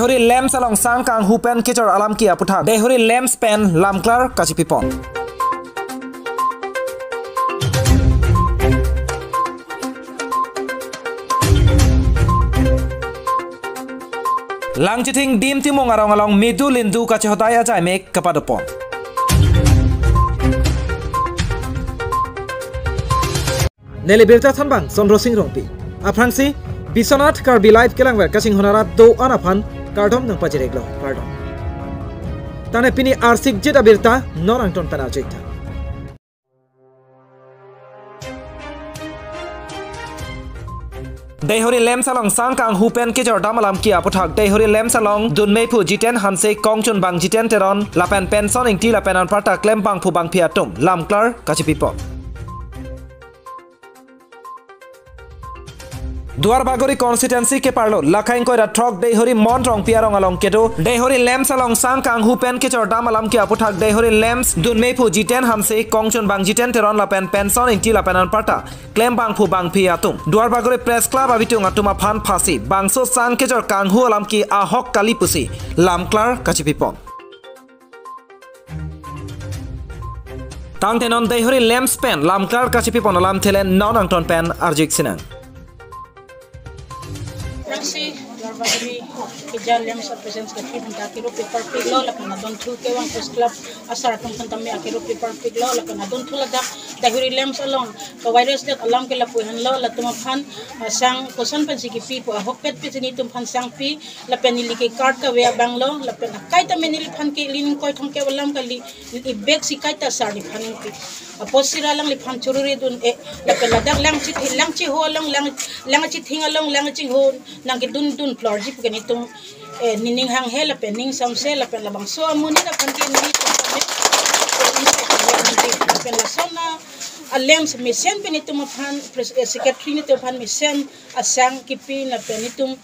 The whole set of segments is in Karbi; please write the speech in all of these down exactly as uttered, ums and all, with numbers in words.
Deihori LAMPS along sang kanghu pen kejor alam ke aputhak Deihori LAMPS pen lamklar kachipipon. Langchithing Dim Timung arong along medu lindu kachehodai ajaimek kapadopon. Neli birta thanbang Chandra Sing Rongpi. Aphrangsi Biswanath Karbi Live kelangver kachinghon arat do-an aphan kardom nangpajireklo, kardom. Tane pini arsik jit abirta non angton pen arjuik tha. Deihori LAMPS along sang kanghu pen kejor dam alam ke aputhak Deihori LAMPS along dunmeiphu Jiten Hanse, kongchunbang Jiten Teron lapen Penson Ingti lapen anparta klembangphu bangphi atum lamklar kachipipon. Duarbagori constituency keparlo Lakha ingkoi ra throk Deihori Mon Rongpi arong along kedo Deihori LAMPS along sang kanghu pen kejor dam alam ke aputhak Deihori LAMPS dunmeiphu Jiten Hanse, kongchunbang Jiten Teron lapen Penson Ingti lapen anparta klembangphu bangphi atum Duarbagori Press Club abitung atum aphan phasi bangso sang kejor kanghu alam ke ahok kali pusi lamklar kachipipon. Tangte non Deihori LAMPS pen lamklar kachipipon alamthe le non angton pen arjuik sinang. Aphrangsi Duarbagori keja LAMPS a-president secretary aphanta akero paper piklo lapen adonthu kevang Press Club asar atum aphanta me akero paper piklo lapen adonthu ladak Deihori LAMPS along kavirus det alam ke lapu henlo, latum aphan, ah, sang koson pensi kipi pu ahokpet pen si nelitum aphan sang pi, lapen neli ke card kave abanglo, lapen akaita me neliphan ke ili ingkoi thomkep alam kali, ili bag si kaita sar neliphan pi. Apotsi ra alangliphan choruri dun-e, lapen ladak lang chit, lang chiho along, lang, lang chithing along, lang chingho nangkedun dun plorji pu ke nelitum, eh, nening hanghe lapen ning samse lapen labangso amonit aphan ke nelitum kami, lapen lason a-LAMPS mesen pen nelitum aphan pres-, eh, secretary nelitum aphan mesen asang kipi lapen nelitum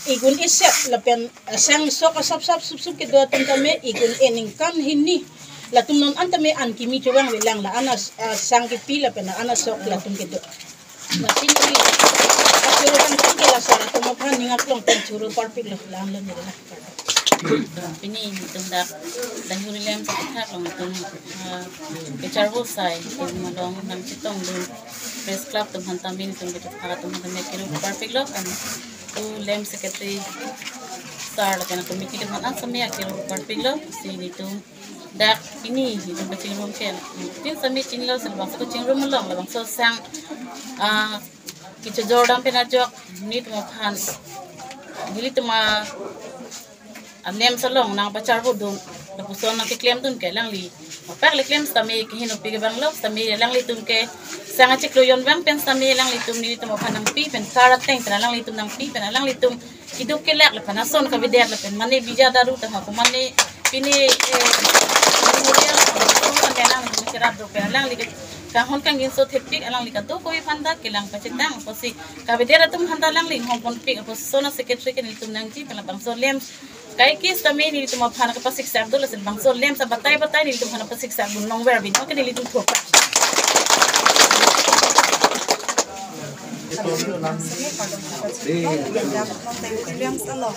igun iset lapen asang sok asap sap sup sup kedo atum tame igun eningkan hini latum non an tame an kimi chevang velang la an as-, asang kipi lapen la an asok latum kedo. Lapen neli achoro kan ke la sar atum aphan ning aklong pen choro parpiklo, la-an lo neli la. Pini nelitum dak Deihori LAMPS aputhak along nelitum, ah, kecharvo sai nelitum along nangchetongdun Press Club atum aphanta me nelitum kethak atum aphanta me akero parpiklo, kan tu LAMPS secretary sar lapen committee atum aphan an same akero parpiklo, si nelitum dak pini nelitum kachingrum ke tin same chinilo, si labangso kachingrum along labangso sang, ah, kechojor dam pen ajok nelitum aphan, nelitum a a-LAMPS along nangpacharvo dun, lapuson nangkeklem dun ke alangli. Mapak le klem sitame kehingnopi ke abanglo, sitame alanglitum ke sang achiklo jon vang pen sitame alanglitum nelitum aphan nangpi pen, card ateng pen alanglitum nangpi pen, alanglitum keduk kelak lapen ason kavedet lapen mane bija daru tangho ko mane pini, eh, memorial pen alanglitum cherap do pen alangli ke kanghon kangjinso thepik, alangli kadokave aphanta kelang pachetang apotsi kavedet atum aphanta alangli inghong ponpik apotsi lason a-secretary ke nelitum nangji pen labangso LAMPS kaike sitame nelitum aphan kapasiksak dolo, si labangso LAMPS abatai batai nelitum aphan pasiksak dun longver bin, oke, nelitum thurpak. Deihori LAMPS along.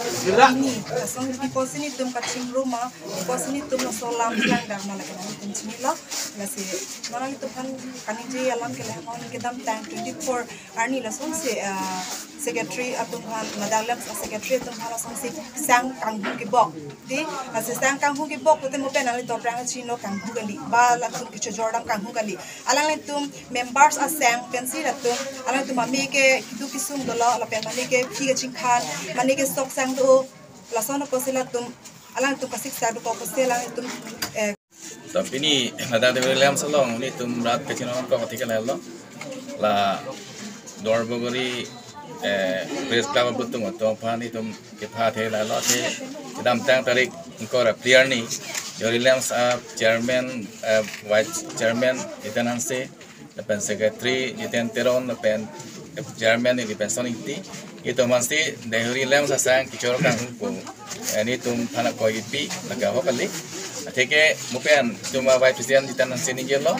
Ini, lason apotsi nelitum kachingrum ma, apotsi nelitum laso lam langdam ma lake nelitum chinilo, lasi non nelitum aphan kaningje alam ke le, non kedamtang twenty-four arni lasonsi, ah, secretary atum aphan, ladak LAMPS secretary atum aphan lasonsi sang kanghu kebok. Di, lasi sang kanghu kebok pute mo pen alanglitum aphrang chinilo kanghu kali, ba latum kechojor dam kanghu kali. Alanglitum members asang pensi latum, alanglitum mane ke keduk kesung dolo, lapen mane ke aphi kachingkhan, mane ke sok sang do, lason apotsi latum, alanglitum kasiksak dokok apotsi alanglitum, eh, To pini ladak Deihori LAMPS along nelitum rat kachinong kok athe ke lahelo. La Duarbagori, eh, Press Club abutung atum aphan nelitum kepathe lahelo, athe kedamtang tarik ingkoi ra phli arni Deihori LAMPS a-chairman, eh, vice chairman Jiten Hanse, lapen secretary Jiten Teron, lapen chairman neli Penson Ingti. Itum aphansi Deihori LAMPS asang kechor kanghu pu, eh, nelitum aphan akoi kipi lake ahok kali. Atheke mo pen itum a-vice president Jiten Hanse ningjelo.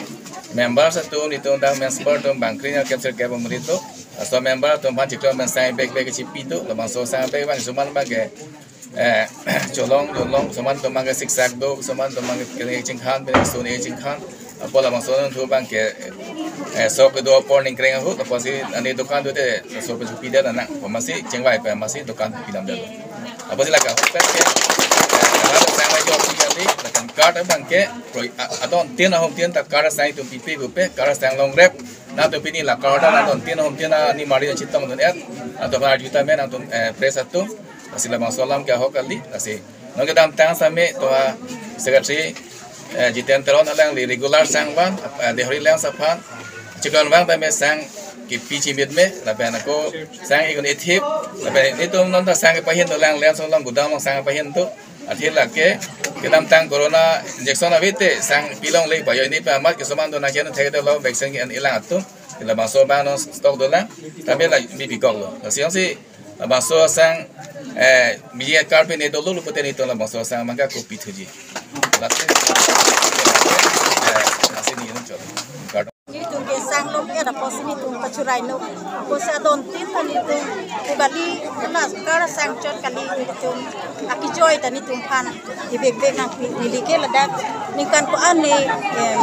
Members atum nelitum dak member atum bangkri nang capture ke pemuri tu. Laso member atum aphan chiklo pen sang bag bag chipi tu. Labangso sang bag bang suman bag ke Eh, cholong, cholong, soman tomang ke siksak do, soman tomang ke kene chingkhan, pen sun e chingkhan. Apot labangso adunthu abang ke, eh, sok do apor ningkreng ahut, apotsi ani dukan do te, so pe supi de nang, apotsi chingvai pe, apotsi dukan pidam de. Apotsi lake, pet ke, eh, sang mai jo si kali, lakan card abang ke, pro-, a-, adon tin ahom tin ta card sang itum pipe bupe, card sang longrep, nangtum pini la card adon tin ahom tin ani mari chetongdun et, nangtum arju ta me nangtum, eh, press atum, lasi labangso alam ke ahok kali, lasi. Non kedamtang sami to a secretary, eh, Jiten Teron alangli regular sang van, eh, Dehori lang saphan, chikon vang ta me sang kipi chimit me, lapen ako sang ikon ethip, lapen itum non ta sang kepahin do lang, lang so lang gudam lang sang kepahin do, athir lake, kedamtang corona injection ave te, sang pilongle, payo ini pa amat kesoman do nangken thek do lo, vaccine ke an ilang atum, labangso abang non stock do lang, tapi la mi pikok lo. Lasi yong si, labangso sang, eh, mi ye card pen ne dolo lo pute nitum labangso sang mangga kopi thuji. Lasi, eh, lasi ni yong chot. Card. Nitum ke sang long ke apotsi nitum kachurai no. Apotsi adon tin ta nitum, pu kali, kena card sang chot kali nitum. Akijoi ta nitum aphan. Ibek bek nangpi, neli ke ladak ningkan ko-an ne, em,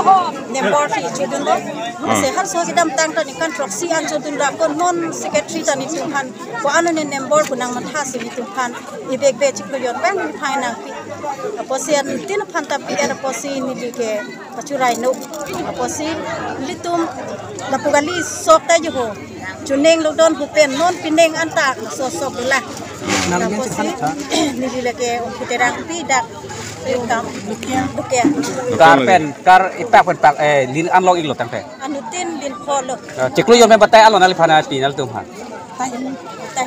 member si chodun lo. Hmm. Lasi harso kedamtang ta ningkan throksi an chodun ra ko non secretary ta nitum aphan ko-an ne member ko nangmatha si nitum aphan ibek bek chiklo jon abang nephan nangpi. Apotsi anuttin aphan ta pi-er apotsi neli ke kachurai no. Apotsi nelitum lapu kali sok ta jo ho. Chuning lukdon hupen non pining anta so sok dula. Nang Apotsi neli lake Ongki Terangpi dak kam bukia. Card pen, card ipak pen pak, eh, lin an long iklo tangte. Anuttin lin pho lo. Eh, chiklo jon pen batai alo nangliphan pi nangtum aphan. Batai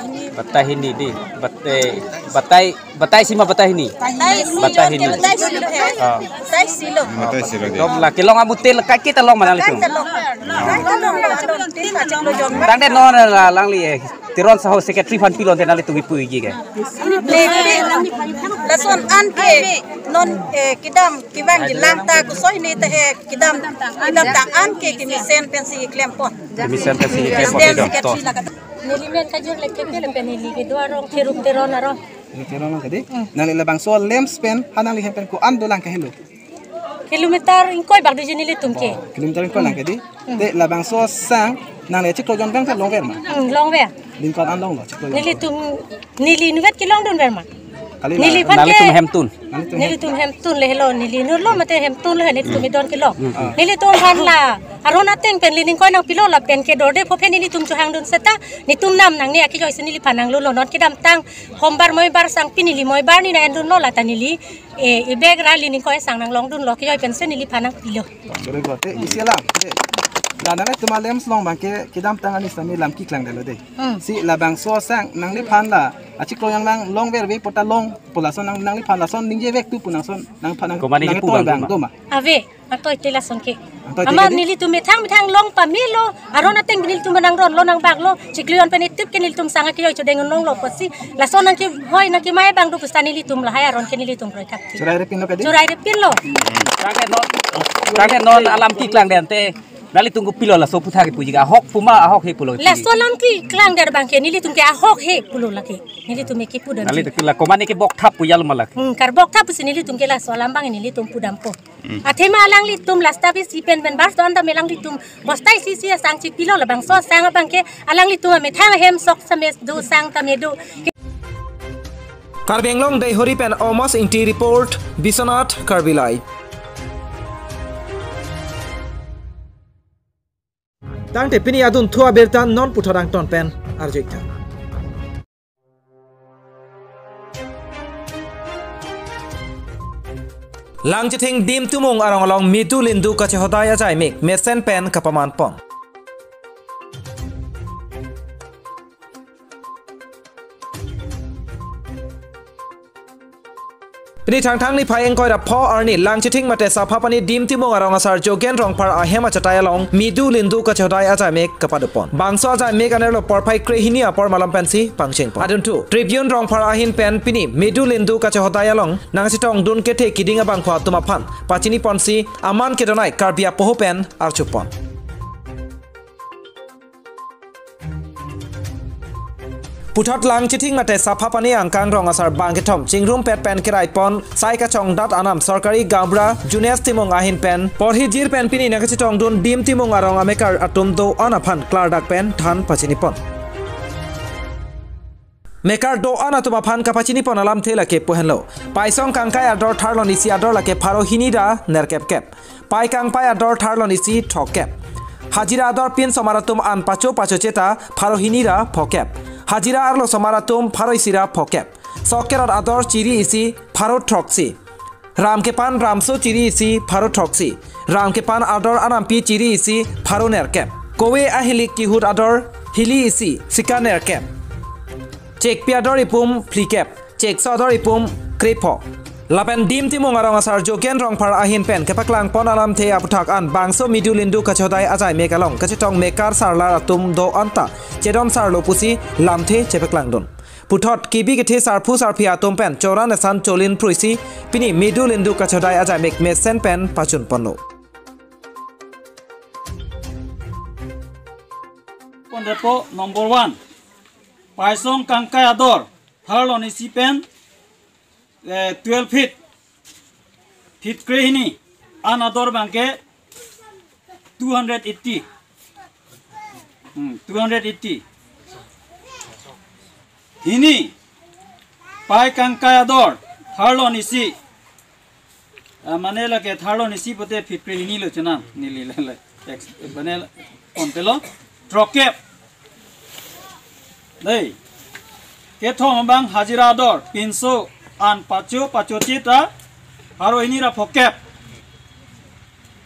hini. Batai hini di. Batai, batai, batai isi ma batai hini. Batai isi. Batai hini. Batai isi lo. Ah. Batai isi lo. Batai isi lo di. Dom la kelong amutin la kaiketa long ma nanglitum. Kaiketa long. Kaiketa long lo. Anuttin ta chiklo jon abang. Tangte non la langli, eh, Teron saho secretary aphan pilon te nanglitum kipuji ke. Lason an ke non, eh, kedam kevangji lang ta kusoi ne ta he kedam, kedamtang an ke kemesen pensi klempon. Kemesen pensi klempon. President, to. Secretary lake. Neli men kajur leke ke lapen neli kedo arong Cheruk Teron arong. Cheruk Teron arong ke di. Hmm. Nangli labangso lamps pen, ha nangli hem pen ko-an dolang ke helo. Kilometer ingkoi bak doji nelitum ke. Oh, kilometer ingkoi lang ke di. Hmm. Te labangso sang nangli chiklo jon abang ke longver ma? Hmm, longver. Lin ko-an an longlo chiklo jon? Nelitum, neli inutvet kelongdunver ma. Kali la. Neliphan ke nanglitum hemtun. Nanglitum hem. Nelitum hemtun le helo, neli inutlo mate hemtun le, nelitum, hmm, idon kelong. Hmm, hmm. Nelitumphan la aron ateng pen neli ingkoi nangpilo lapen ke dorde pho pen nelitum chohangdun seta, netum nam nangne akijoi si neliphan nanglulo. Non kedamtang hombar moibar sangpi neli moibar ni na-endunlo lata neli, eh, ibek ra neli ingkoi sang nanglongdunlo, kijoi pensi neliphan nangpilo. Very good. Te isi alam. Te. La nanglitum alamps along abang ke kedamtang ani sami lam keklangdetlo de. Hmm. Si labangso sang nangliphan la achiklo jon abang longverve pu ta long pu lason nang, nangliphan lason ningjevek tu pu nangson nangphan nang, komat nangtoi kipu abang abang do ma? Ave, nangtoi te lason ke. Nangtoi te. Amat ke di? Nelitum methang methang long pamelo, aron ateng nelitum nangronlo nangbaklo, chiklo jon pen itip ke nelitum sang akijoi chodeng longlo apotsi, lason nangkehoi nangkemai abang do pusi ta nelitum lahai aron ke nelitum kroithak. Churairepinlo ke di? Churairepinlo. Tangte non, tangte non alam keklangdet te nanglitum kopilo laso aputhak kipuji ke, ahok pu ma ahok he pulo kipuji? Laso alam keklangdet abang ke nelitum ke ahok he pulo lake. Nelitum ke kipudam. Nanglitum ke la komat ne kebokthap pu jalo ma lake. Hmm, karbokthap pusi nelitum ke laso alam abang nelitum pudampo. Hmm. Athema alanglitum last a bisi pen pen bars do-an ta me alanglitum bosta isi isi asang chipilo, labangso asang abang ke alanglitum amethang ahem sok same do, sang tame do. Karbi Anglong Deihori pen Amos Ingti report, Biswanath Karbi Live. Tangte pini adunthu abirta non puthot angton pen arju-ik tha. Langchithing Dimtumung arong along midu lindu kachehodai ajaimek mesen pen kapaman pon. Pini Thangthang niphai ingkoi ra pho arni Langchithing mate Saphapani Dimtimung arong asar Jogen Rongphar ahem achatai along midu lindu kachehodai ajaimek kapado pon. Bangso ajaimek anerlo porphai krehini apor malom pensi pangcheng pon. Adunthu Tribune Rongphar ahin pen pini midu lindu kachehodai along nangchetongdun kethe kiding abangphu atum aphan pachini ponsi aman kedonai Karbi apoho pen archu pon. Puthot Langchithing mate Saphapani angkang rong asar bangkethom chingrumpet pen keraipon sai kachongdat anam sorkari gaonbura Junes Timung ahin pen porhijir pen pini nangkachetongdun Dim Timung arong amekar atum do-an aphan klardak pen than pachinipon. Mekar do-an atum aphan kapachinipon alamthe lake pu henlo. Paisong kangkai ador tharlon isi ador lake pharo hini ra nerkep kep. Pai kangpai ador tharlon isi throkkep. Hajira ador pinsomar atum an pacho pachoche ta pharo hini ra phokep. Hajira arlosomar atum pharo isi ra phokep. Sok kerot ador chiri isi pharo throksi. Ram kepan ramso chiri isi pharo throksi. Ram kepan ador anampi chiri isi pharo nerkep. Kove ahilik kihut ador hili isi sika nerkep. Chekpi ador ipum phlikep. Chekso ador ipum krepho. Lapen Dim Timung arong asar Jogen Rongphar ahin pen kepaklangpon alamthe aputhak an bangso midu lindu kachodai ajai mek along kachetong mekar sarlar atum do-an ta chedon sarlo pusi lamthe chepaklangdun. Puthot kebi kethe sarphu sarphi atum pen choran esan cholin phruisi pini midu lindu kachodai ajai mek mesen pen pachunponlo. Pon depo number one. Paisong kangkai ador tharlon isi pen, eh, twelve feet. Feet krehini. An ador abangke two hundred eighty. Hmm, two hundred eighty. Hini. Pai kangkai ador tharlon isi. Ah, mane lake tharlon isi pote feet krehini lo chonam. Neli lele. Ex-, mane kontelo. Throkkep. Dei. Kethom abang hajira ador pinso an pacho pachoche ta pharo hini ra phokep.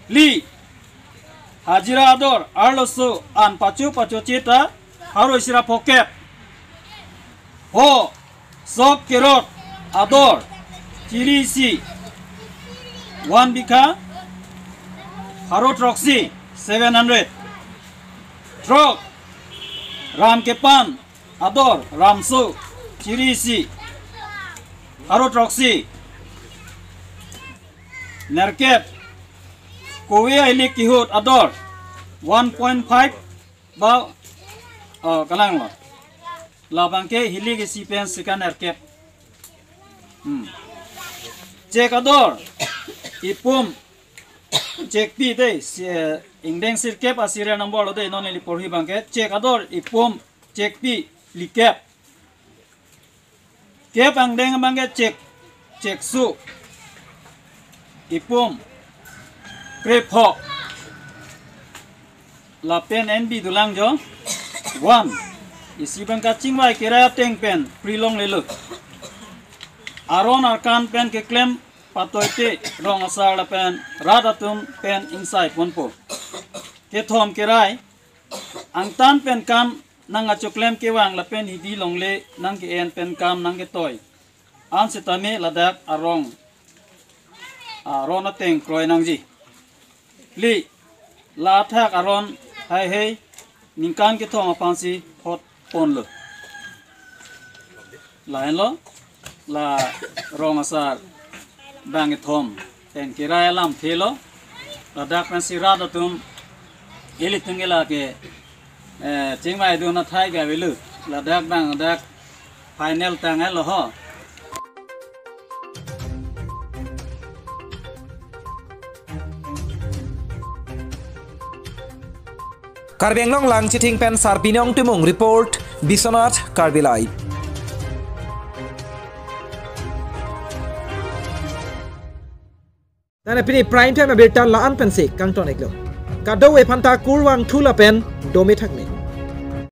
Phli. Hajira ador arloso an pacho pachoche ta pharo isi ra phokep. Pho. Sok kerot ador chiri isi one bikha pharo throksi, seven hundred. Throk. Ram kepan ador ramso chiri isi pharo throksi. Nerkep. Kove ahilik kihut ador one point five ba, oh, kalanglo. Labangke hilik isi pen sika nerkep. Hmm. Chek ador ipum chekpi dei, si, eh, ingdeng sirkep a serial number lo dei, non neli porhi abangke. Chek ador ipum chekpi phlikep. Kep angdeng abangke chek, chekso ipum krepho. Lapen N B dolang jo. One. Isi abang kachingvai kerai ateng pen phri longlelo. Aron arkan pen keklem patoite rong asar lapen rat atum pen ingsai ponpo. Kethom kerai angtan pen kam nangkachoklem kevang lapen hidi longle nangke-en pen kam nangketoi an setame ladak arong aron ateng kroi nangji. Phli, la athak aron heihei ningkan kethom aphansi hot ponlo. Lahenlo, la rong asar bangkethom pen kerai alamthe lo. Ladak pensi rat atum ilitum ke lake, eh, chingvaidun athai ke avelo. Ladak abang dak final tang helo ho. Karbi Anglong Langchithing pen Sarbinong Timung report, Biswanath Karbi Live. Tane pini prime time abirta la-an pensi kangton-iklo. Kadokave aphanta kurvangthu lapen dome thakme.